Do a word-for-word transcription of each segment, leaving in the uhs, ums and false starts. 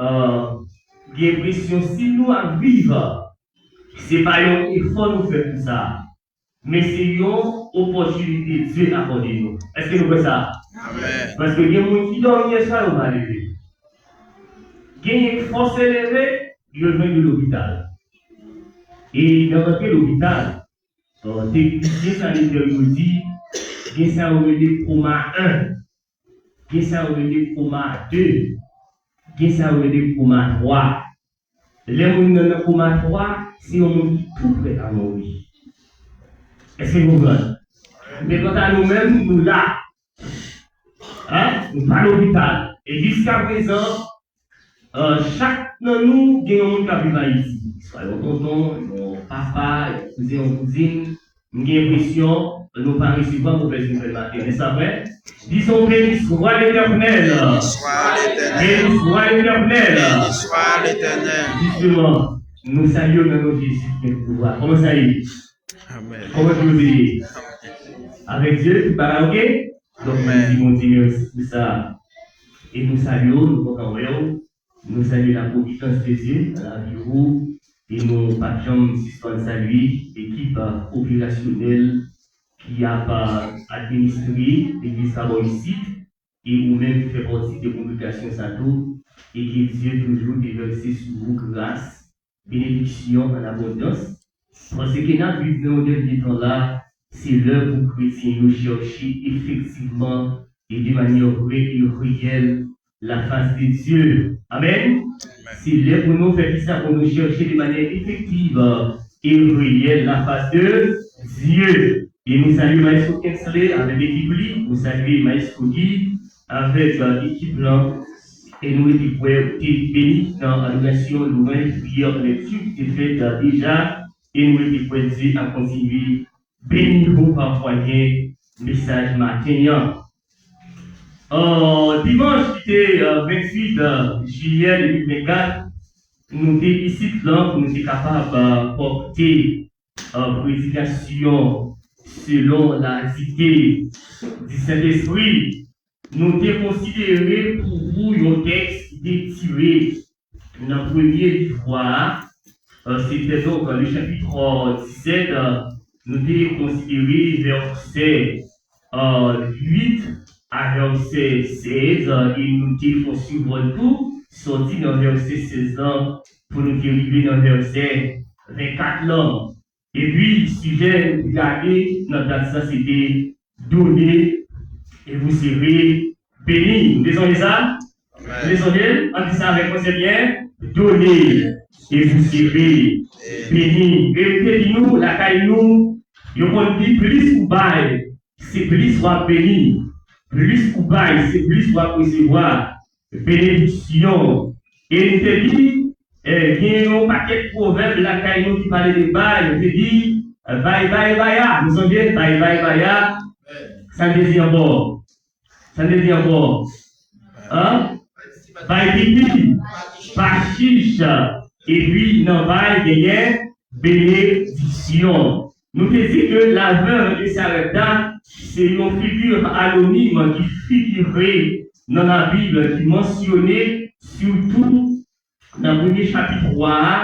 euh, gen enpresyon si nou ap viv, se pa yon efò nou fè pou sa, men se yon opòtinite Dye akòde nou. Èske nou kwè sa? Amèn. Paske gen moun ki dòmi yè swa, yo pa leve. Genyen k fòse leve, yo jwenn yo lopital. E nan rantre lopital, bon, teknisyen sanitè yo di, gen sa yo rele koma en, gen sa yo rele koma de, gen sa yo rele koma twa. Lè moun nan nan koma twa, se yon moun ki tou prè a mouri. Èske nou konprann? Men kanta nou menm, nou la. Hein? Nou pa lopital. E jiskaprezan, euh, chak nan nou gen yon moun k ap viv Ayiti. Swa yon tonton, yon papa, yon kouzen, yon kouzin. M gen enpresyon nou pa resevwa movèz nouvèl maten an. Nèsa vrè? Disons, béni soit l'Éternel. Béni soit l'Éternel. Jisteman, nou salye w nan non Jezi ki gen pouvwa. Kòman sa ye? Amèn. Kòman nou ye? Avèk Dye, tout bagay oke? Donk, nou di Bondye mèsi pou sa. E nou salye w, nou kontan wè w. Nou salye la providence de Dieu nan lavi ou. E nou p ap janm sispann salye ekip, euh, operasyonèl ki ap, euh, administre legliz la bò isit. E ou menm ki fè pati de kongregasyon sa tou. E ke Dye toujou devèse sou ou gras, benediksyon an abondans. Paske n ap viv nan yon dènye tan la, se lè pou kretyen yo chèche efektivman e de manyè vrè e reyèl la fas de Dye. Amèn. Se lè pou nou fè kisa? Pou nou chèche de manyè efektiv e reyèl la fas de Dye. E nou salye Maestro Kensley avèk ekip li. Nou salye Maestro Guy avèk, euh, ekip lan. E nou rete kwè ou te beni nan adorasyon, lwanj, priyè, lekti ki te fèt, euh, deja. E nou rete kwè Dye ap kontinye beni nou pa mwayen mesaj maten an. Euh, dimanch ki te, euh, venntuit, euh, jiyè de mil vennkat, nou te isit lan pou nou te kapab, euh, pòte, euh, predikasyon selon ladite di Sentespri. Nou te konsidere pou ou yon tèks ki te tire nan premye liv Wa a, euh, se te donk, euh, le chapitre, euh, dix-sept, euh, nou te konsidere vèsè, euh, uit a vèsè sèz, euh, e nou te fè yon sivòl tou, sòti nan vèsè sèz lan pou nou te rive nan vèsè vennkat lan. Epi, sijè nou te gade nan dat sa, se te donner et vous serez bénis. Ou te sonje sa? Ou te sonje l? Ann di sa avèk mwen, Senyè. Donner et vous serez bénis. E m te di nou, lakay nou, yo konn di plis ou bay, se plis w ap beni. Plis ou bay, se plis w ap resevwa benediksyon. E m te di, eh, gen yon pakèt pwovèb lakay nou ki pale de bay. M te di, eh, bay, bay, baya. Nou sonje, bay, bay, baya. Sa m te di ankò? Sa m te di ankò? Hein? Bay pipi, pa chich. Epi nan bay, genyen benediksyon. Nou te di ke la veuve de Sarepta se yon figi anonim ki figire nan Labib, ki mansyone sitou nan premye chapit Wa a,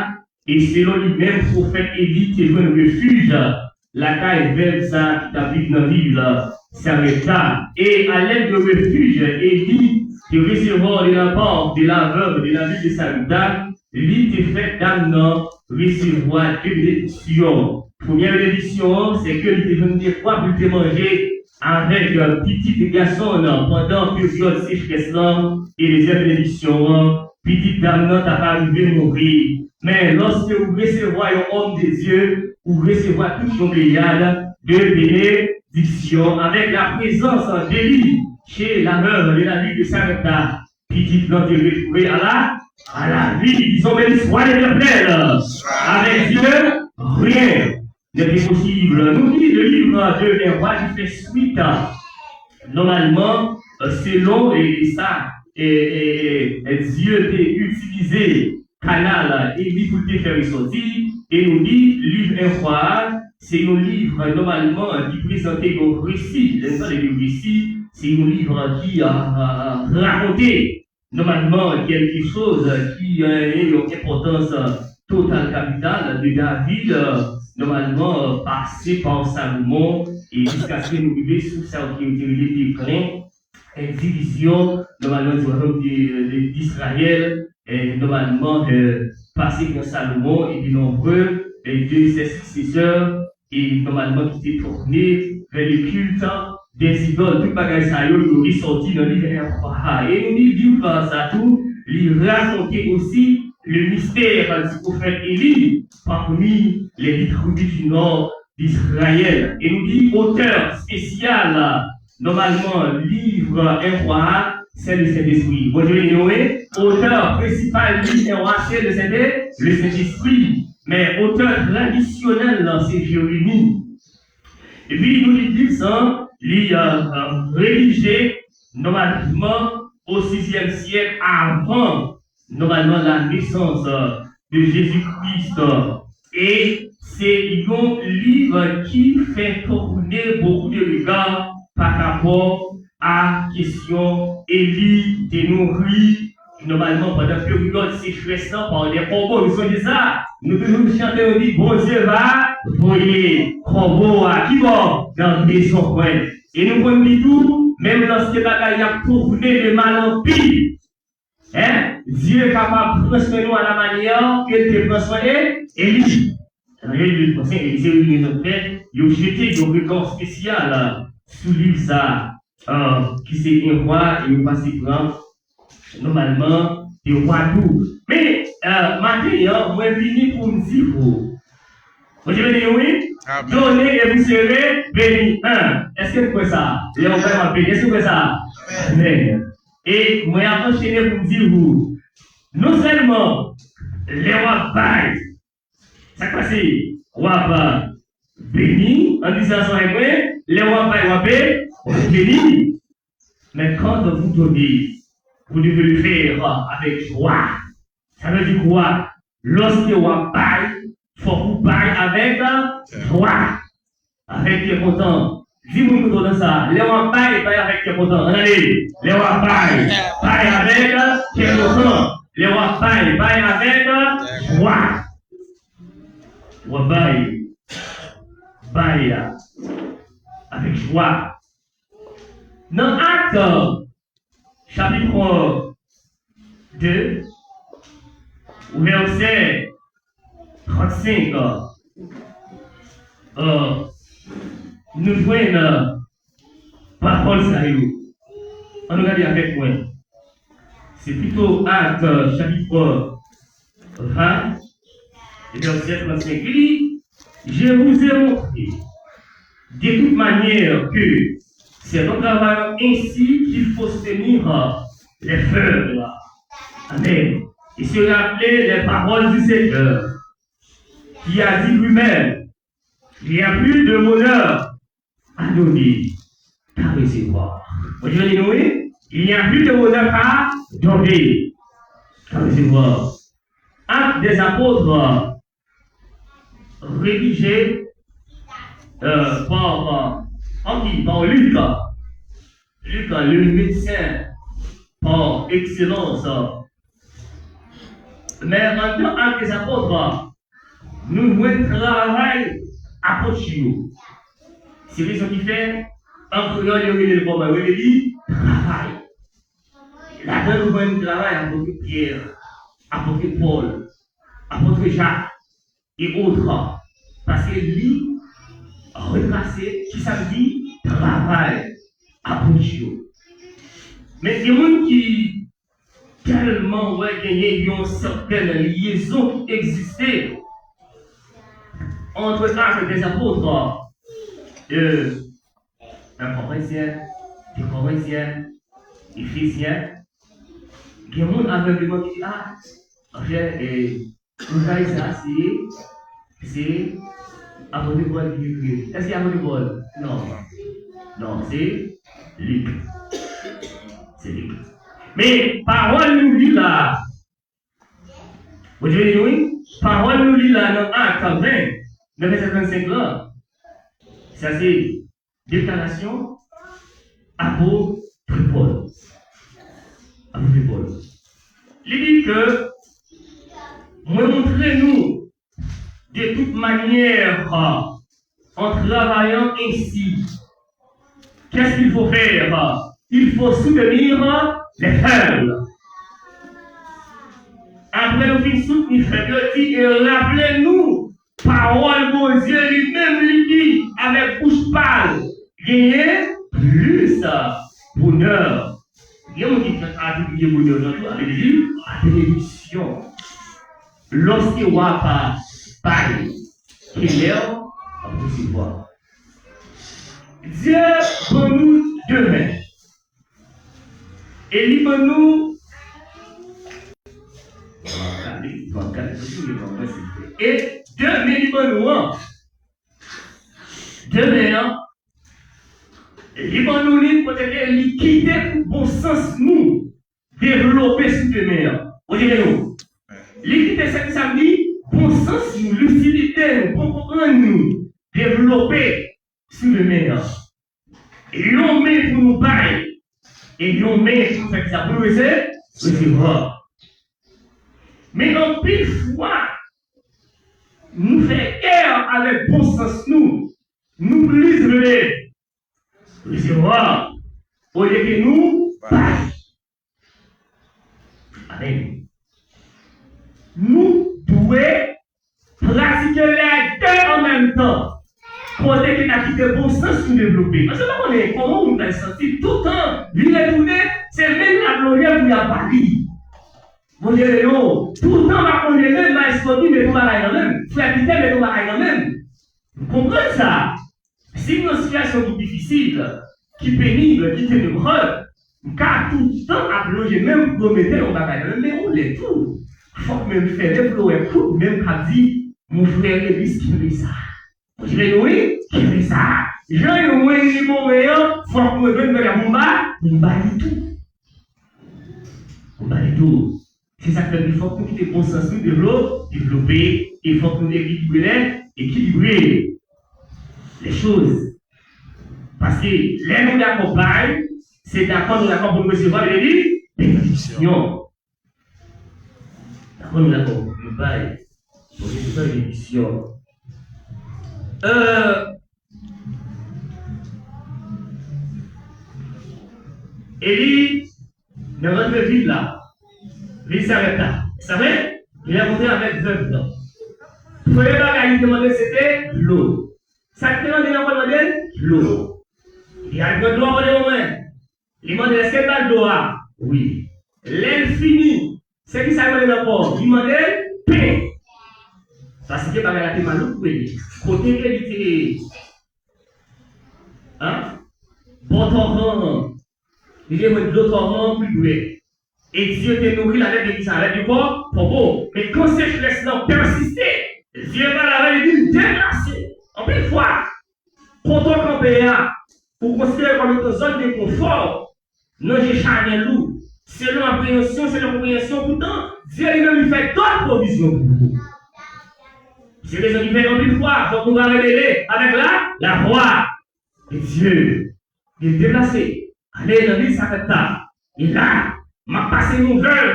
e selon li menm, pwofèt Eli te jwenn refij lakay vèv sa a ki t ap viv nan vil Sarepta. Et à l'aide de refuge, Élie te recevoir de la part de la veuve de la ville de Sarepta, li te fè dam nan resevwa de benediksyon. Premyè benediksyon an, se ke li te jwenn dekwa pou li te manje avèk, euh, pitit gason l nan pandan peryòd sechrès lan, e dezyèm benediksyon an, pitit dam nan t ap rive mouri. Men, lòske ou resevwa yon òm de Dye, ou resevwa tout yon pleyad de benediksyon. Avec la présence d'Élie chez la veuve de la ville de Sarepta, pitit lan te retounen à la, à la vie. Disons, béni soit l'Éternel. Avec Dieu, rien n'est impossible. Nou li le livre de un Roi ki fè swit, nòmalman, selon, e, e sa, e, e, e, Dye te itilize kanal Eli pou l te fè resòti, e nou li liv en Roi a, se yon liv, nòmalman, ki prezante yon resi. Lè nou pale de resi, se yon liv ki, a, a, a, rakonte nòmalman, kèlke choz ki genyen yon enpòtans total kapital de David, nòmalman, pase pa Salomon, e jiskaske nou rive sou sa ki yo te rele deklen, e divizyon, nòmalman, di wayòm de, de, d'Izrayèl, e nòmalman, e pase pran Salomon, e de nonbre, e de ses siksesè, e nòmalman ki te tounen vers le culte des idoles. Tout bagay sa yo, yo resòti nan liv Enwa a. E nou li liv sa tou, li rakonte osi le mystère du prophète Élie parmi les dix tribus du nord d'Israël. E nou li otè espesyal, nòmalman, liv Enwa a, se le Sentespri. Bondye beni nou, wi. Otè prensipal liv Enwa a, se le Sente-, le Sentespri. Men otè tradisyonèl la, se Jeremi. Epi nou li liv sa, li, e, e, redije nòmalman o sizyèm syèk avan, nòmalman, la nesans, e, de Jezi Kris. E se yon liv ki fè tounen bokou de rega pa rapò a kesyon Eli te nouri nòmalman pandan peryòd sechrès lan pa de kòbo. Nou sonje sa? Nou toujou chante, nou di, Bondye va voye kòbo a. Ki bò? Nan mezon kwen. E nou konn di tou, menm lòske bagay y ap tounen de mal an pi, en, Dye kapab pran swen nou a la manyè ke l te pran swen E-, Eli. Nan Eli, nou panse Eli se Eli, nou fè, yo jete yon rega espesyal, e, sou liv sa, e, ki se Enwa, e yo pase pran nòmalman, e wa tou. Men, e, maten an, mwen vini pou m di vou, Bondye beni nou, wi. Amen. Donnez et vous serez bénis. Èske nou kwè sa? Lè w bay, w ap beni. Èske nou kwè sa? Amen. E mwen ap anchene pou m di vou, non sèlman lè w ap bay, sa k pase? W ap beni, ann di sa ansanm avèk mwen, lè w ap bay, w ap be-, w ap beni. Men quand vous donnez, vous devez le faire avec joie. Sa vle di kwa? Lòske w ap bay, fòk ou bay avèk jwa, avèk kè kontan. Di moun kote w nan sa, lè w ap bay, bay avèk kè kontan. Ann ale, lè w ap bay, bay avèk kè kontan. Lè w ap bay, bay avèk jwa. W ap bay, bay avèk jwa. Nan Ak, chapit de, vèsè trannsenk, e, nou jwenn, e, pawòl sa yo. Ann nou gade avèk mwen. Se pito Ak, chapit ven, vèsè trannsenk. Li di, Je vous ai montré de toute manière que c'est en travaillant ainsi qu'il faut soutenir les faibles. Amen. Et se rappeler les paroles du Seigneur, qui a dit lui-même, Il n'y a plus de bonheur à donner qu'à recevoir. Bondye beni nou, wi. Il n'y a plus de bonheur à donner qu'à recevoir. Actes des Apôtres, rédigé, euh, par, euh, par qui? Par Luc. Luc, le médecin par excellence. Men anndan Actes des Apôtres, nou jwenn travay apot yo. Se rezon ki fè, an kreyòl, yo rele l kòman? Yo rele li travay. Ladan nou jwenn travay apot Pyè, apot Pòl, apot Jak, e otrè. Paske li retrase, kisa l di? Travay apot yo. Men gen moun ki tèlman wè genyen yon sètèn lyezon ki egziste ant Actes des Apôtres, e, un Corinthiens, deux Corinthiens, Éphésiens. Gen moun avègleman ki di, a, monchè, e, bagay sa, se, se apot Pòl ki ekri. Èske apot Pòl? Non. Non, se Lik. Se Lik. Men, pawòl nou li la, Bondye beni nou, wi. Pawòl nou li la nan Ak ven, nan vèsè trannsenk la, sa se deklarasyon apot Pòl. Apot Pòl. Li di ke, mwen montre nou de toute manière, en travaillant ainsi. Qu'est-ce qu'il faut faire? Il faut soutenir les faibles. Apre nou fin soutni fèb yo, di, e raple nou, pawòl Bondye li menm li di avèk bouch pa l, genyen plis bonè. Gen moun ki atribye bonè nan tou a benediksyon. Lorsque wa pa bay, Kèlè ap resevwa. Dye ban nou de men. E li ban nou. E de men li ban nou an. De men an. Li ban nou li kote ke li kite pou bon sans nou devlope sou de men an. Ou tande nou? Li kite sa ki sa m di, bon sans nou, lisidite nou, bon konprann nou, devlope sou de men an. Yon men pou nou bay, e yon men pou nou fè ki sa, pou nou rese-, resevwa. Men anpil fwa, nou fè erè avèk bon sans nou, nou plis vle resevwa olye ke nou bay. Amèn. Nou dwe pratike lè de an menm tan. Kote ke n ap kite bon sans nou devlope. Paske nou konnen kòman yon moun pral santi toutan li retounen, se men l ap lonje pou y ap ba li. Bondye rele w, toutan m ap lonje men m, maestro di, met yon bagay nan men m, frè Pitè, met yon bagay nan men m. Nou konprann sa. Si m nan sitiyasyon ki difisil, ki penib, ki tenebre, m ka toutan ap lonje men m pou yo mete yon bagay nan men m, men yon lè tou, fòk men m fèmen pou yo wè kout men m k ap di, mon frère Elis, kenbe sa. Mwen di, men wi, kenbe sa. Jan yo mwen li bon men an, fòk mwen jwenn bagay pou m ba, pou m ba li tou. Pou m ba li tou. Se sa k fè ke fòk nou kite bon sans nou devlo-, devlope, e fòk nou ekilibre lè, ekilibre les choses. Paske lè nou dakò bay, se dakò nou dakò pou nou resevwa beni-, benediksyon. Dakò nou dakò pou nou bay, pou nou resevwa benediksyon. Euh, Eli nan rantre vil la, vil Sarèt la. Sa vre? Li rankontre avèk vèv lan. Premye bagay li te mande se te dlo. Sa ki te mande l ankò, l mande l dlo. Li al pran dlo ankò devan mwen. Li mande l èske l ba l dlo a? Wi. Lè l fini, se ki sa l mande l ankò? Li mande l pen. Paske bagay la te malouk pou Eli. Kote ke li te An? Bò tòvan an. Li te jwenn dlo tòvan an pou l bwè. E Dye te nouri l avèk de ki sa? Avèk de kò, kòbo. Men kan sechrès lan pèsiste, Dye pale avè l, li di l deplase. Anpil fwa, kote w kanpe a, ou konsidere kòm etan zòn de konfò, nan je chanèl ou, selon apreyansyon, selon konpreyansyon, poutan, Dye li menm li fè dòt pwovizyon pou ou. Se rezon ki fè anpil fwa, fòk nou pa rebele avèk la, lavwa de Dye. Li deplase, ale nan vil Sarèt la. E la, m ap pase yon vèv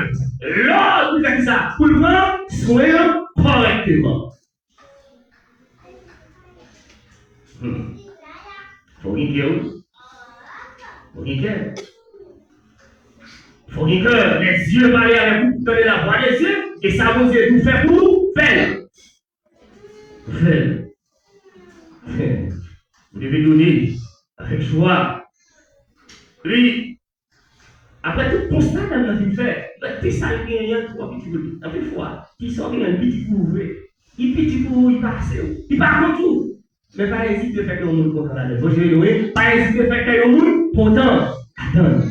lòd pou fè kisa? Pou l pran swen an kòrèkteman. Hmm. Fò gen kè, wi. Fò gen kè. Fò gen kè. Lè Dye pale avèk ou, tande lavwa de Dye, e sa Bondye di w fè pou ou, fè l. Fè l. Vous devez donner avec joie. Wi. Apre tout konsta ke m nan fin fè, men ti sa l genyen an twò piti pou li. Anpil fwa, ti sa w genyen an piti pou ou vre. Li piti pou ou, li pa ase w. Li pa kont ou. Men pa ezite fè kè yon moun kontan ladan l. Bondye, wi, pa ezite fè kè yon moun kontan ladan l.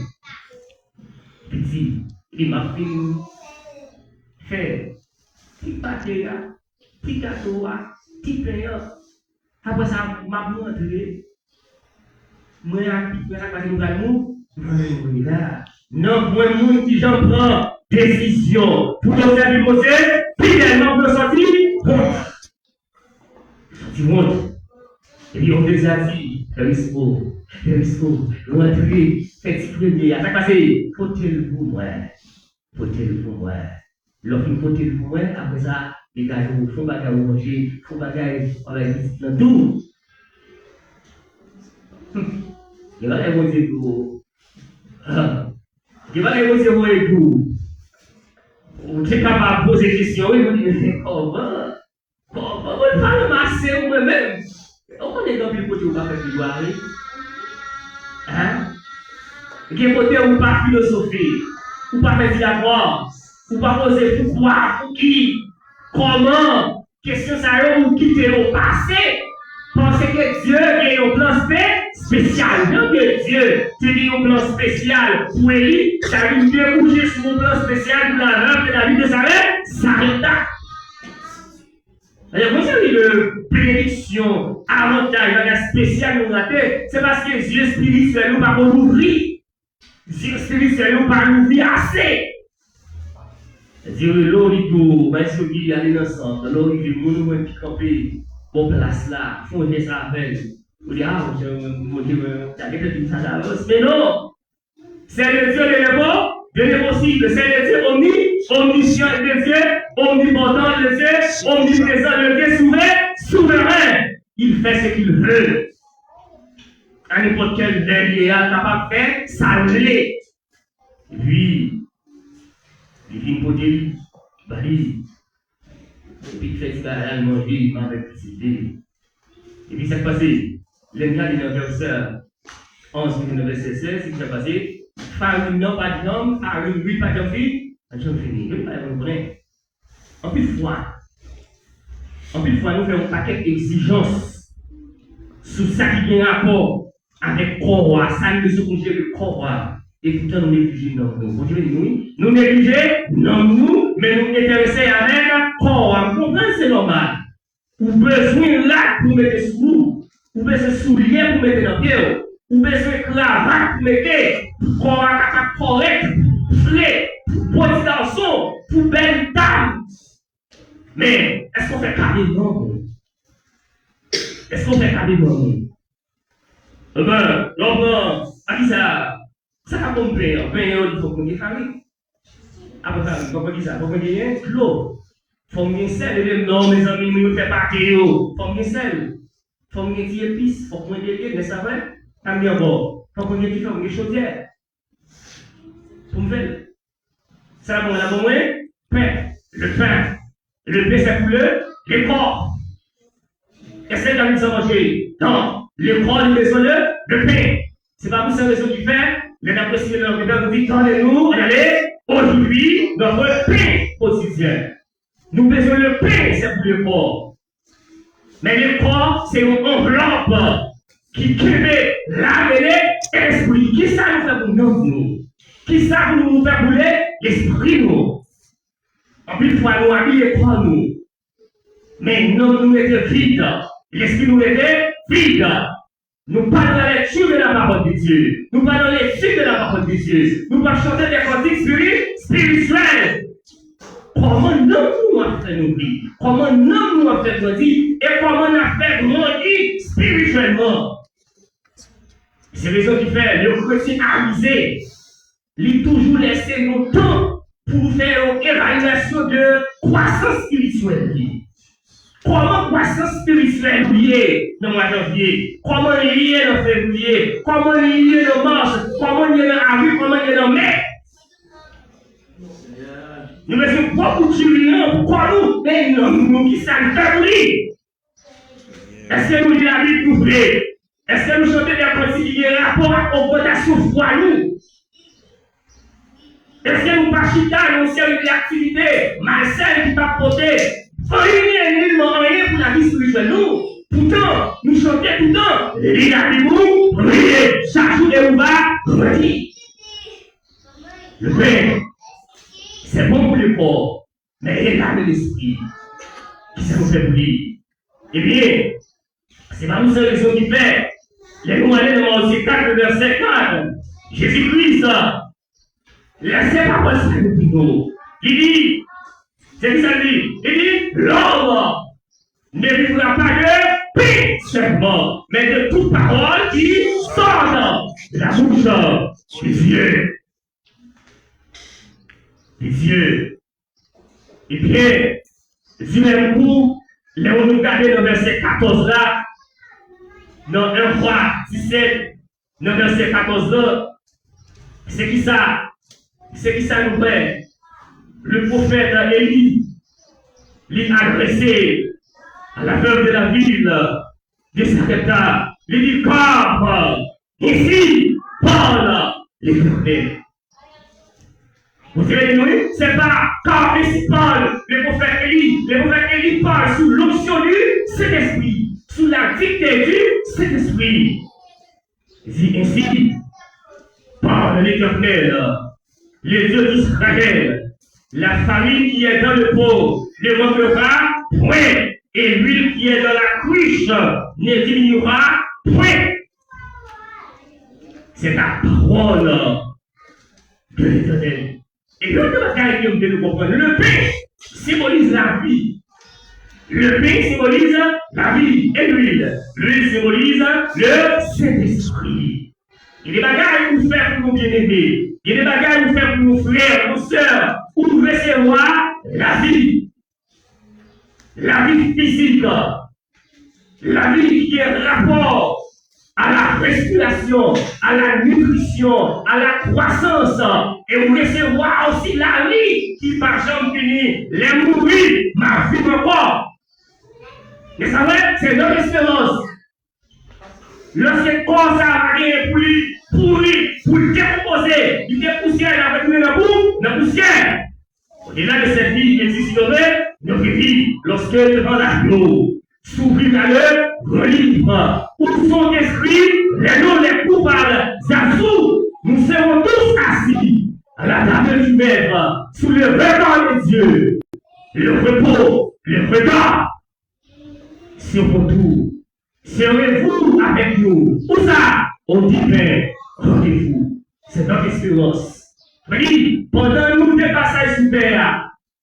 Piti, li m ap fin fè ti pate a, ti gato a, ti pen an. Apre sa, m ap rantre. Mwen ak pitit mwen, sa k pase, nou pral mou-, mouri la. Nanpwen moun ki janm pran desizyon pou yo sèvi Bondye fidèlman pou yo sòti wont. Sòti wont. Epi yon Bondye a di, Fè respè w, fè respè w, rantre. fè ti premye a, sa k pase? Pote l pou mwen. Pote l pou mwen. Lè w fin pote l pou mwen, apre sa, degaje w, fè yon bagay ou manje, fè yon bagay, w bay pitit lan tou. Hum. Gen bagay Bondye di w. Gen bagay Bondye voye pou ou. Ou te kapab poze kesyon, wi, pou di, men kòman? Kòman mwen pa ranmase w mwen menm? Ou konnen gen anpil kote ou pa fè pi dwa, wi. Hein? Gen kote ou pa filozofe, ou pa fè dilatwa, ou pa poze poukwa, pouki, kòman, kesyon sa yo ou kite yo pase. Paske Dye gen yon plan spe-, espesyal. Jan ke Dye te gen yon plan espesyal pou Eli, sa vin deboche sou yon plan espesyal pou lavi de David de Sarepta. Sa vle di, yon seri de benediksyon, avantaj, bagay espesyal nou rate, se paske zye espirityèl nou pa konn ouvri. Zye espirityèl nou pa louvri ase. Dye rele w, li di w, Maestro Guy, ale nan sant. Lè w rive, moun ou wè ki kanpe bò plas la, fè yon jès avè l. Ou di, a, monchè, mwen, mwen, mwen, ta gentan di m sa davans. Men non! Celle de Dieu de l'impo-, de l'impossible. Celle de Dieu omni-, omniscient de Dieu, omnipotent de Dieu, omniprésent de Dieu, souverain, souverain. Il fait ce qu'il veut. A nenpòt kèl lè li ye a, l kapab fè sa l vle. Epi, li vin pote li, ba li. Epi l fè ti bagay la, l manje, li manje avèk pitit li. Epi sa k pase? Lè n gade nan vèsè onz, nan vèsè sèz, se ki sa k pase? Farin nan pa t janm, farin lwil pa t janm fini, pa t janm fini. Yo pa janm konnen. Anpil fwa, anpil fwa nou fè yon pakèt egzijans sou sa ki gen rapò avèk kò a, sa n bezwen pou jere kò a. E poutan nou neglije nanm nou. Bondye beni nou, wi. Nou neglije nanm nou, men nou enterese avèk kò a. M konprann se nòmal. Ou bezwen rad pou mete sou ou. Ou bezwen soulye pou mete nan pye w. Ou bezwen kravat pou mete, pou kò a kapab kòrèk, pou fle, pou bo ti gason, pou bèl dam. Men, èske w fè kado nanm ou? Èske w fè kado nanm ou? Enben, lè w pran, a kisa? Sa ka konn penyen an? Penyen yo di fòk mwen gen farin. Apre farin, fòk mwen gen sa, fòk mwen genyen dlo. Fòk mwen gen sèl, e menm non, mezanmi, moun yo fè pate yo. Fòk mwen gen sèl. Fòk mwen gen ti epis, fòk mwen gen, gen, nèspa vre? Sa m gen ankò? Fòk mwen gen dife, fòk mwen gen chodyè. Pou m fè l. Sa la ban mwen, la ban mwen pen. Le pain. Le pain, c'est pour le, le corps. Èske David san manje? Non. Le corps, li bezwen le, le pain. Se pa pou sa rezon ki fè, lè n ap resite nan Bib la, nou di, Donnez-nous, regardez, aujourd'hui, notre pain quotidien. Nou bezwen le pain, c'est pour le corps. Men le corps, se yon anvlòp ki kenbe lamele espri. Kisa nou fè pou nanm nou? Kisa pou nou fè pou le, lespri nou? Anpil fwa, nou abiye kò nou. Men nanm nou rete vid. Lespri nou rete vid. Nou pa dans la lecture de la parole de Dieu. Nou pa dans l'étude de la parole de Dieu. Nou pa chante des cantiques spiri-, spirituels. Kòman nanm nou ap fè nouri? Kòman nanm nou ap fè grandi? E kòman n ap fè grandi espirityèlman? Se rezon ki fè le kretyen avize, li toujou lese yon tan pou l fè yon evalyasyon de kwasans espirityèl li. Kòman kwasans espirityèl ou ye nan mwa janvye? Kòman li ye nan fevriye? Kòman li ye nan mas? Kòman li ye nan avril? Kòman li ye nan me? Nou bezwen pran bout diri an pou kò nou, men nanm nou, kisa n fè pou li? Èske nou li Labib nou vre? Èske nou chante de kantik ki gen rapò ak ogmantasyon fwa nou? Èske nou pa chita nan yon seri de aktivite malsèn ki p ap pote anyen, nilman anyen pou lavi espirityèl nou? Poutan, nou chante toutan, li Labib ou, priye chak jou e ou va grandi. Le pain, c'est bon pour le corps, mais et l'âme et l'esprit? Kisa nou fè pou li? Ebyen, se pa pou sa rezon ki fè, lè nou ale nan Matye kat, vèsè kat, Jezi Kris lese pawòl sa yo pou nou. Li di, se ki sa l di? Li di, L'homme ne vivra pas de pain seulement, mais de toute parole qui sort de la bouche Ebyen, di menm kou, lè nou gade nan vèsè katòz la, nan en Wa disèt, nan vèsè katòz la, se kisa? Se kisa nou wè? Le pwofèt Eli, li adrese à la veuve de la ville de Sarepta, li di, car ainsi parle l'Éternel. Bondye beni nou, wi. Se pa car ainsi parle le prophète Élie. Le prophète Élie parle sous l'onction du Saint-Esprit, sous la dictée du Saint-Esprit. Dit ainsi, parle l'Éternel, le Dieu d'Israël, la farine qui est dans le pot ne manquera point, et l'huile qui est dans la cruche ne diminuera point. C'est la parole de l'Éternel. E lòt bagay ke m vle nou konprann, le pen senbolize lavi. Le pen senbolize lavi. E lwil? Lwil senbolize le Sentespri. Gen de bagay ou fè pou yon byeneme. Gen de bagay ou fè pou yon frè, yon sè. Ou resevwa lavi. Lavi fizik, lavi ki gen rapò à la respiration, à la nutrition, à la croissance, e ou resevwa osi lavi ki pa janm fini. Lè m mouri, m ap viv ankò. Men sa vre, se yon esperans. Lòske kò sa a pa genyen pou li pouri, pou l dekonpoze, li te pousyè, l ap retounen nan pou, nan pousyè. Au-delà de cette vie qui existe sur terre, notre vie, lorsque devant l'agneau s'ouvrira le grand livre, où sont inscrits les noms des coupables assis, nous serons tous assis à la table du Maître, sous le regard de Dieu. Le repos, le regard, se retour. Se randevou avèk nou. Ousa? Au divin rendez-vous. Se notre espérance. Frè, pandan nou de pasaj sou tè a,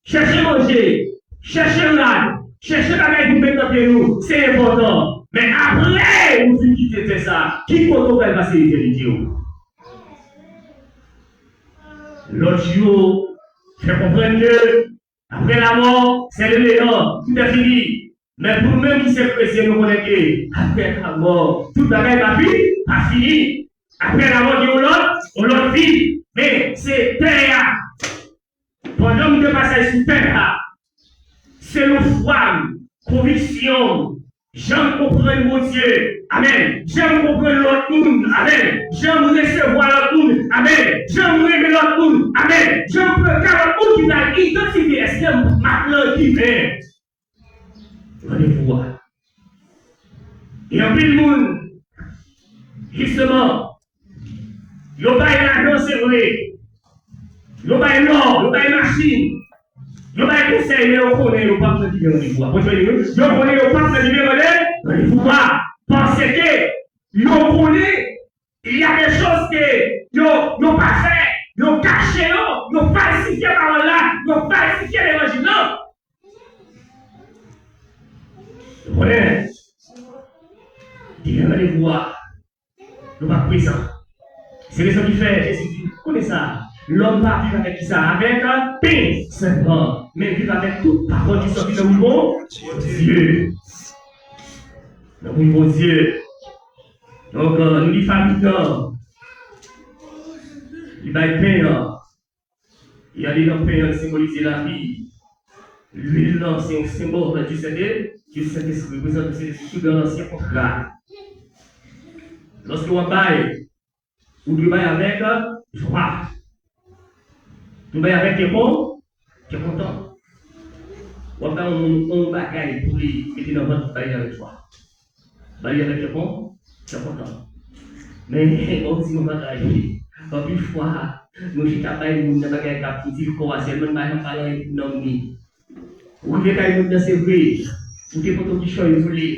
chèche manje, chèche rad, chèche bagay pou met nan pye nou, se enpòtan. Men apre ou fin kite tè sa, ki kote w pral pase etènite w? Lòt jou, fè konprann ke après la mort, c'est le néant, tout est fini. Men pou nou menm ki se kretyen, nou konnen ke après la mort, tout bagay pa fi, pa fini. Après la mort, gen yon lòt, yon lòt vi. Men se tè a. Pandan m de pasaj sou tè a, selon fwa m, konviksyon m, jan m konprann Bondye, amèn, jan m konprann lòt moun, amèn, jan m resevwa lòt moun, amèn, jan m renmen lòt moun, amèn, jan m pran ka lòt moun ki pral idantifye èske m ap nan diven. Randevou a. Gen anpil moun, jisteman, yo bay lajan, se vre. Yo bay lò, yo bay machin. Yo bay konsèy, men yo konnen yo p ap nan diven randevou a. Yo konnen yo p ap nan diven randevou a. Paske yo konnen il y a des choses que yo, yo pa fè, yo kache yo, yo falsifye pawòl la, yo falsifye levanjil lan. Konnen, diven randevou a, nou pa prezan. Se rezon ki fè Jezi di, konnen sa, lòm pa viv avèk kisa? Avèk pen sèlman, men viv avèk tout pawòl ki sòti nan bouch Bondye. Nan bouch Bondye. Donk, nou li fami tan. Li bay pen an. E andedan pen an senbolize lavi. Lwil lan se yon senbòl di Sentespri, di Sentespri, prezans di Sentespri tou dan ansyen kontra. Lòske w ap bay, ou dwe bay avèk jwa. Ou bay avèk kè kon, kè kontan. W ap bay yon moun yon bagay pou li mete nan vant, bay li avèk jwa. Ba li avèk kè kon, kè kontan. Men, ban m di yon bagay. Anpil fwa, nou chita bay moun nan bagay k ap itil kò a sèlman, n pa janm pale anyen pou nanm li. Ou rive kay moun nan, se vre, ou te pote yon kichòy pou li,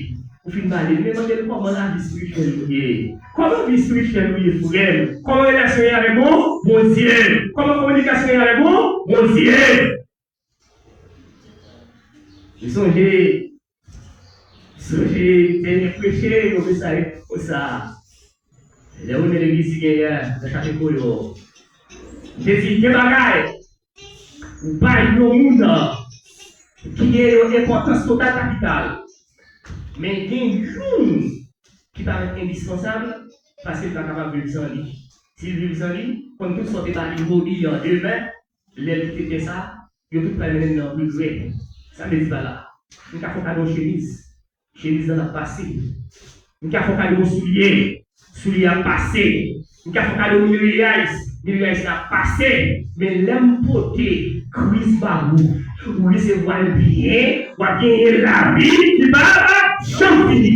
ou fin ba li, men mande l kòman lavi espirityèl ou ye. Kòman vi espirityèl ou ye, frè m? Kòman relasyon ye avèk Bon, Bondye? Kòman kominikasyon ye avèk Bon, Bondye? M sonje, sonje, te preche yon mesaj konsa. Lè ou nan legliz, li genyen nan chache koyo. M te di, gen bagay. Ou bay yon moun ki gen yon enpòtans total kapital. Men gen youn ki parèt endispansab, paske l pa kapab viv san li. Si l viv san li, konn tout sa w te ba li jodi an, demen, lè l kite tè sa, yo tout pral mennen l nan regrè. Sa m vle di pa la? M ka fè w kado chemiz. Chemiz lan ap pase. M ka fè w kado yon soulye. Soulye a ap pase. M ka fè w kado yon Levi's. Levi's la ap pase. Men lè m pote Kris ba ou, ou resevwa l byen, w ap genyen lavi ki p ap janm fini.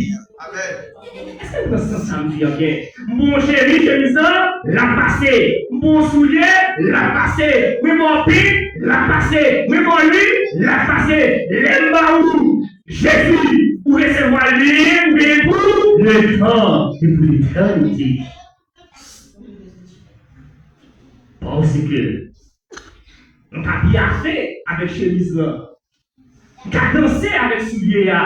Èske n pran sans sa m di an byen? M ba w chemiz, chemiz lan, l ap pase. M ba w soulye, l ap pase. Mwen ba w pik, l ap pase. Mwen ba w lwil, l ap pase. Lè m ba ou Jezi, ou resevwa li, ou genyen pou letan e pou letènite. Paske m ka pyafe avèk chemiz lan, m ka danse avèk soulye a,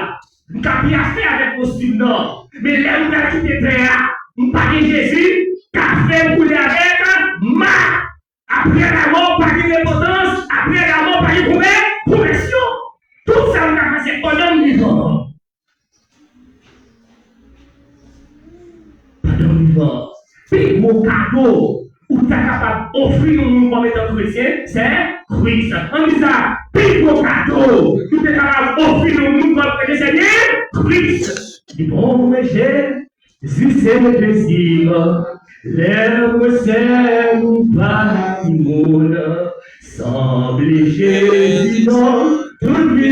m ka pyafe avèk kostim nan, men lè m pral kite tè a, m pa gen Jezi, kafe m koule avèk ma. Apre lanmò, pa gen repantans. Apre lanmò, pa gen konvè-, konvèsyon. Tout sa m ka fè, se pandan m vivan. Pandan m vivan. Pi gwo kado ou ta kapab ofri yon moun kòm etan kretyen, se Kris. Ann di sa, pi gwo kado ou te kapab ofri yon moun kòm kretyen, se byen Kris. Li bon, mwen, Jezi se plezi m, lè mwen sèl ou pa gen moun, sanble Jezi nan tout vi,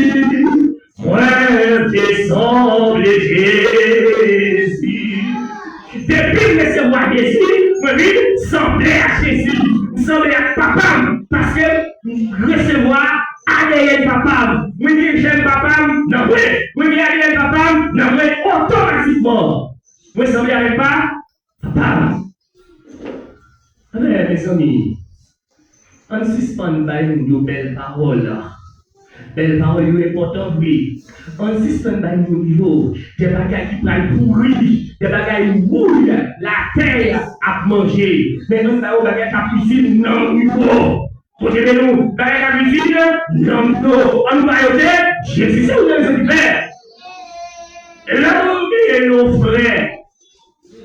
mwen te sanble Jezi. Depi m resevwa Jezi, mwen vin sanble ak Jezi, m sanble ak Papa m, paske m resevwa A D N Papa m, mwen gen jèn Papa m nan mwen, mwen gen A D N Papa m nan mwen otomatikman. Mwen sanble avèk pa, papa. Anben, mezanmi, ann sispann bay moun yo bèl pawòl. Bèl pawòl yo enpòtan vre. Ann sispann bay moun yo de bagay ki pral pouri, de bagay wouy latè ap manje. Men ann ba yo bagay k ap itil nanm yo. Kote men nou, bagay k ap itil nanm yo. Ann ba yo de Jezi, se ou menm se ki fè. Lè w genyen yon frè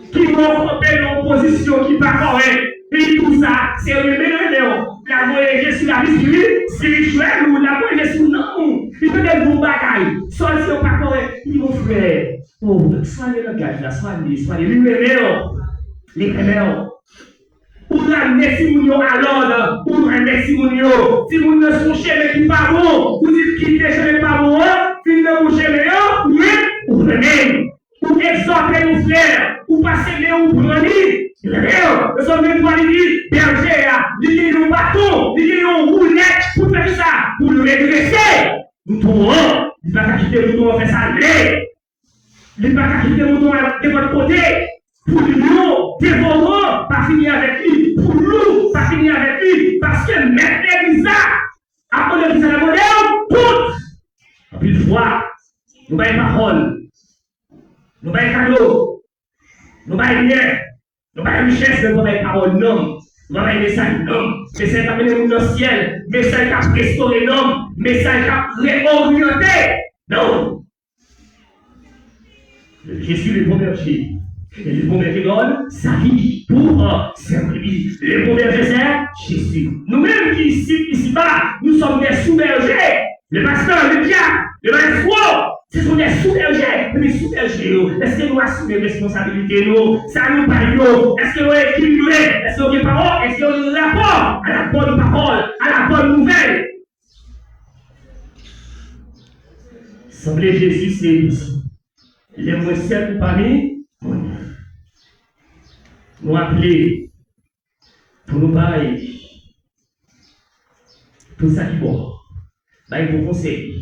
ki wè w kanpe nan yon pozisyon ki pa kòrèk, li di w sa, se renmen l renmen w. L ap voye je sou lavi espirityèl ou, l ap voye je sou nanm ou. Li tande l bon bagay. Sa w di yo pa kòrèk. Li di, "Mon frè, o, swanye langaj la, swanye, swanye." Li renmen w. Li renmen w. Ou ramne timoun yo alòd, ou renmen timoun yo. Timoun nan sou chemen ki pa bon, ou di l kite chemen pa bon an, vin nan bon chemen an, ou menm, ou renmen l. Ou egzòte yon frè, ou pase men ou pran li, li renmen w. Nan Sòm venntwa, li di, bèje a, li gen yon baton, li gen yon woulèt pou fè sa, pou l redrese mouton an. Li pa ka kite mouton an fè sa l vle. Li pa ka kite mouton an al nenpòt kote. Pou lyon devoran pa fini avèk li. Pou lou pa fini avèk li. Paske mèt legliz la ap mande kisa l ap mande w? Kont. Anpil fwa, nou bay pawòl. Nou bay kado. Nou bay byen. Nou bay richès, men nou pa bay pawòl nanm. Nou pa bay mesaj nanm. Mesaj k ap mennen moun nan syèl. Mesaj k ap restore nanm. Mesaj k ap reoryante nanm. Jésus, le bon berger. Et le bon berger donne sa vie pour, euh, ses brebis. Le bon berger, c'est Jésus. Nou menm ki isit, isipa, nous sommes des sous-bergers. Le pasteur, le diacre, le maestro, ce sont des sous-bergers. Men sous-berger yo, èske nou asime responsabilite nou? Sa nou bay yo, èske yo ekilibre? Èske yo gen pawòl? Èske yo gen rapò à la bonne parole, à la bonne nouvelle? Sanble Jezi se lè mwen sèl ou pami moun. Nou aple pou nou bay tout sa ki bon. Bay bon konsèy.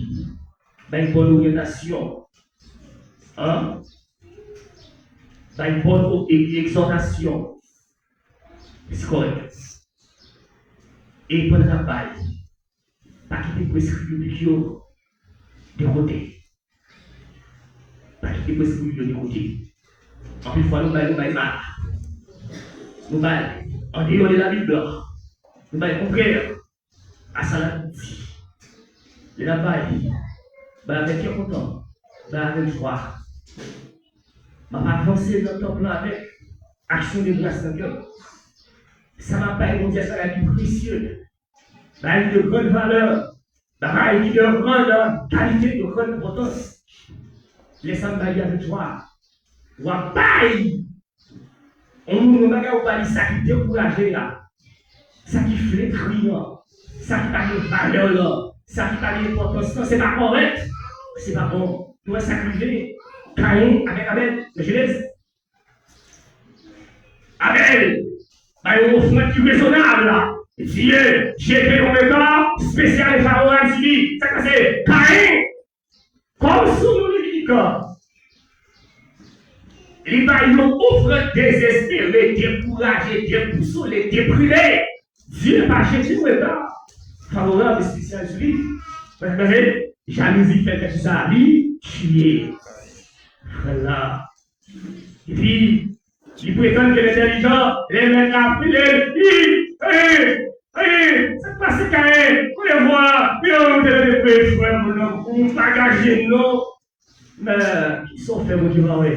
Bay bòn oryantasyon. An? Bay bòn o-, e-, egzòtasyon. Se kòrèk. E pandan n ap bay, pa kite prensip biblik yo de kote. Pa kite prensip biblik yo de kote. Anpil fwa, nou bay, nou bay mal. Nou bay andeyò de Labib la. Nou bay kontrè. a sa l ap di. Lè n ap bay, bay avèk kè kontan, bay avèk jwa. M ap avanse nan tanp lan avèk aksyon de gras nan kè m. Sa m ap bay Bondye a se bagay ki presye, bagay ki de grann valè, bagay ki de grann kalite, de grann enpòtans. Lè sa m bay li avèk jwa, w ap bay yon moun yon bagay ou ba li, sa ki dekouraje a, sa ki fletri an, sa ki pa gen valè lan, sa ki pa gen enpòtans lan, se pa kòrèk, se pa bon. Nou wè sa k rive Kayen avèk Abèl nan Jenèz. Abèl bay yon ofrann ki rezonab la. Dye jete yon regard spécial et favorable sur lui. Sa k pase? Kayen, kòm sou nou li li kan, li bay yon ofrann dezespere, dekouraje, debousole, deprime. Dye pa jete yon regard favorab espesyal sou li. Paske jalouzi fè l fè sa, li tiye frè l la. Epi, li pretann ke l entèlijan, lè mèt la ap rele l, li, ey, ey, sa k pase Kayen? Kote vwa? Yo, ou te mete frè m nan kou, ou pa gaje non. Men, kisa w fè Bondye pa wè?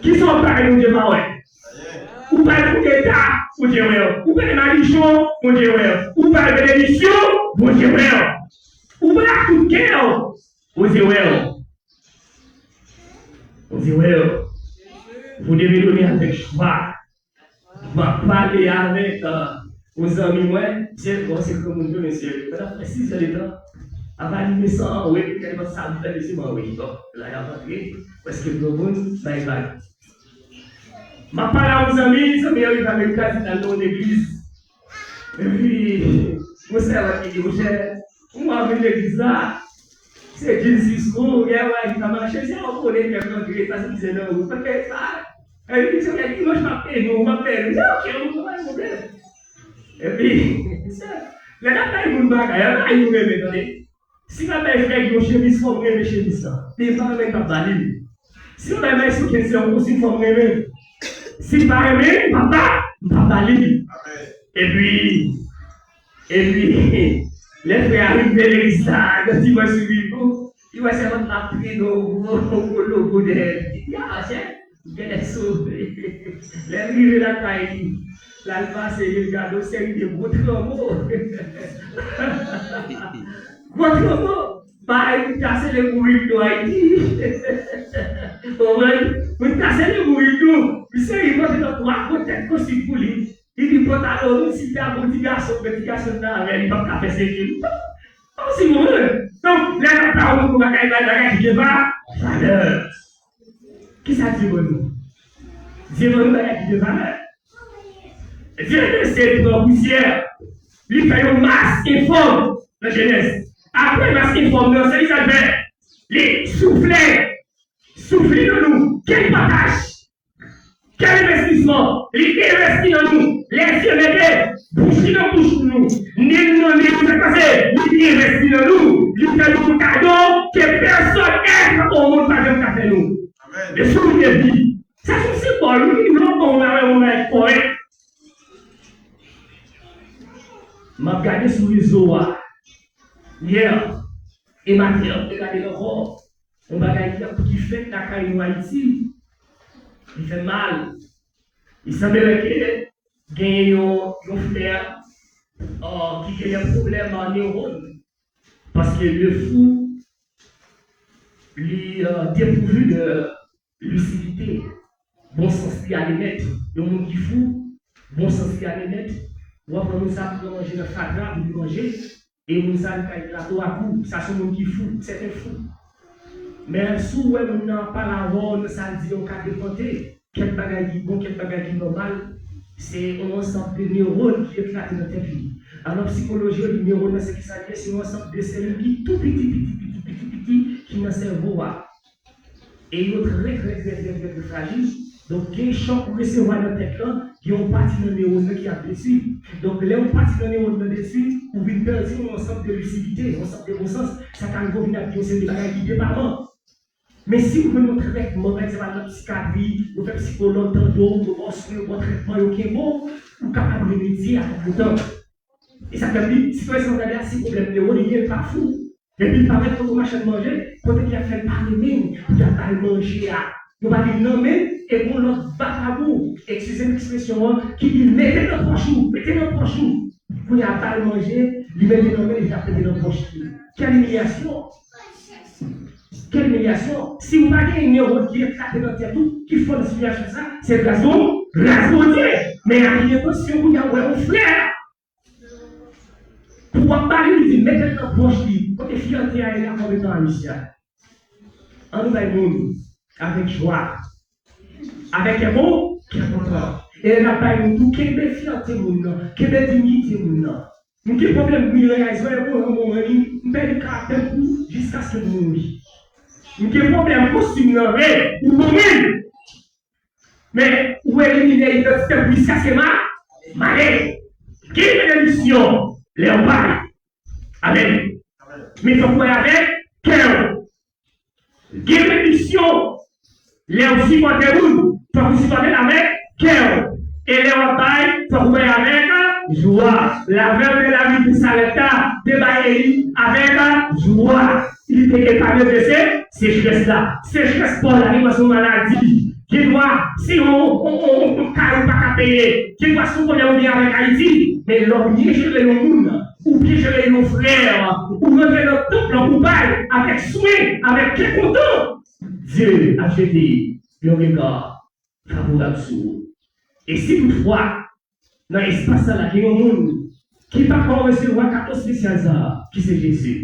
Kisa w bay Bondye pa wè? Ou bay koudeta, Bondye wè w. Ou bay madichon, Bondye wè w. Ou bay benediksyon, Bondye wè w. Ou bay ak tout kè w, Bondye wè w. Bondye wè w. Vous devez donner avec joie. M ap pale avèk, euh, yon zanmi mwen, se, bon, se granmoun tou, mesye. Pandan prèske sis zè de tan, ap alime san an, wi, epi gade sa m fè, mesye, mwen, wi. Bon, la y ap antre, prèske granmoun, bay vag. M ap pale a yon zanmi, zanmi an rive Amerik, li al nan yon legliz. Epi, yon sèvant li di, monchè, ou a vin legliz la, se djin sis kou, gen wè ki ka mache, se yon konnen kèk antre, pase mizè nan wout, paske sa, e li di, se dimanch m ap peye nou, m ap peye nou, se ok, ou pa gen pwoblèm. Epi, se, lè n ap bay moun bagay, an bay nou renmen, tande. Si m ap bay frè Guy yon chemiz, fò m renmen chemiz lan. Men m pa renmen, m p ap ba li l. Si m bay Maestro Kenny yon kostim, fò m renmen l. Si m pa renmen l, m p ap ba, m p ap ba li l. Epi, epi, lè frè a rive legliz la, nan dimanch sou Rivo, li wè sèvant la ap trennen yon gwo, yon gwo logo dèyè l. Li di, a, chè, m genlè sove. Lè l rive lakay li, l al pase, li gade yon seri de gwo tranmo. Gwo tranmo. Bay, moun kase le bouril nou Ayiti. Konprann? Moun kase le bouril nou. Misye rive pote nan twa gwo tèt kostim pou li. Li di pantalon nou, si l ta gon ti gason, men ti gason nan avè li, li p ap ka pèsekite l. Kòmsi, konprann? Donk, lè n ap pale pou bagay, bagay ki gen va, valè. Kisa Dye ban nou? Dye ban nou bagay ki gen valè. Dye lese li pran pousyè. Li fè yon mas enfòm nan Jenèz. Apre mas enfòm nan, se ki sa l fè? Li soufle. Souf li nan nou. Kèl pataj! Kèl envestisman! Li envesti nan nou. Lèzye mete, bouch li nan bouch nou. Nen nan nen nou, sa k pase? Li envesti nan nou. Li fè nou yon kado ke pèsòn èt o mond pa janm ka fè nou. Amen. E sou nou te di, sa se yon senbòl, wi, lè w pran yon bagay, yon bagay kòrèk. M ap gade sou rezo a yè e maten an, m te gade l ankò. Yon bagay ki ap, ki fèt lakay nou Ayiti. Li fè m mal. Li sanble ke genyen yon, yon frè, euh, ki genyen pwoblèm an newòn. Paske le fou, li, euh, depouvu de lisidite. Bon sans li ale nèt. Yon moun ki fou, bon sans li ale nèt. W ap wè moun sa ap pran manje nan fatra pou li manje. E moun sa li kay plato a kou. Sa se yon moun ki fou. C'est un fou. Men si w wè moun nan ap pale avè w, nan sa l di a, w ka depante. Kèk bagay ki bon, kèk bagay ki nòmal, se yon ansanm de newòn ki eklate nan tèt li. Alò, psikoloji an di newòn nan se kisa l ye? Se yon ansanm de selil ki tou piti, piti, piti, piti, piti, ki nan sèvo a. E yo trè, trè, trè, trè, trè, trè frajil. Donk, gen chòk ou resevwa nan tèt lan, gen yon pati nan newòn nan ki ap detwi. Donk, lè yon pati nan newòn nan detwi, ou vin pèdi yon ansanm de lisidite, yon ansanm de bon sans. Sa ka rive w vin ap gen yon seri de bagay ki depaman. Men si ou jwenn yon trètman, pa egzanp, al nan psikatri, yo fè psikològ tande w, yo ba w swen, yo ba w trètman, yo kenbe w, ou kapab remedye avèk letan. E sa k fè m di, sitwayen sa w gade a, se pwoblèm li yo li ye, l pa fou. Epi l parèt tankou machann manje, kote ki ap fè l pa renmen pou ta ba l manje a. Nou pa gen nan men, e gon lòt vakabon, eskize m ekspresyon an, ki di mete nan pòch ou, mete nan pòch ou. Kounye a ba l manje, li mete nan men, li ap mete nan pòch li. Kèl imilyasyon! Kèl imilyasyon! Si w pa gen yon wòt ki eklate nan tèt ou, ki fò nan sitiyasyon sa, se gras Bon-, gras Bondye. Men a ki entansyon kounye a w wè yon frè pou w ap ba li, li di mete l nan pòch li. Kote fyète a ye la kòm etan Ayisyen? Ann nou bay moun avèk jwa, avèk kè bon, kè kontan. E lè n ap bay moun tou, kenbe fyète moun nan, kenbe diyite moun nan. M gen pwoblèm miray, zòrèy mwen, mwen, mwen, m pèdi karaktè m pou jiskaske m mouri. M gen pwoblèm kostim nan, men ou mouri. Men ou elimine idantite m jiskaske ma, m ale. Gen benediksyon lè w bay. Amèn. Men fòk w bay avèk kè w. Gen benediksyon lè w sipòte moun, fòk ou sipòte l avèk kè w. E lè w ap bay, fòk ou bay avèk jwa. Lavèv de lavi de Sarèpta te bay Eli avèk jwa. Li te epanye de se sechrès la. Sechrès pa w la, li pa se yon maladi. Gen dwa se yon, yon, yon, yon kay ou pa ka peye. Gen dwa se yon pwoblèm ou gen avèk Ayiti. Men lè w byen jere yon moun, ou byen jere yon frè, ou rantre nan tanp lan, ou bay avèk swen, avèk kè kontan, Dye ap jete yon rega favorab sou ou. E si toutfwa, nan espas sa la, gen yon moun ki pa ka resevwa kado espesyal sa a, ki se Jezi,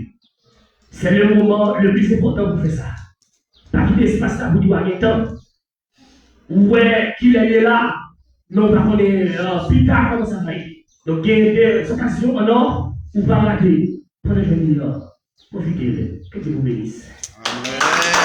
se le moman le plis enpòtan pou fè sa. Pa kite espas la pou di w a gen tan. Ou wè kilè l ye la, men ou pa konnen, euh, pita kòman sa va ye. Donk, gen de okazyon an nò ou pa rate pandan jounen an. Pwofite l. Ke Dye vous bénisse. Amèn.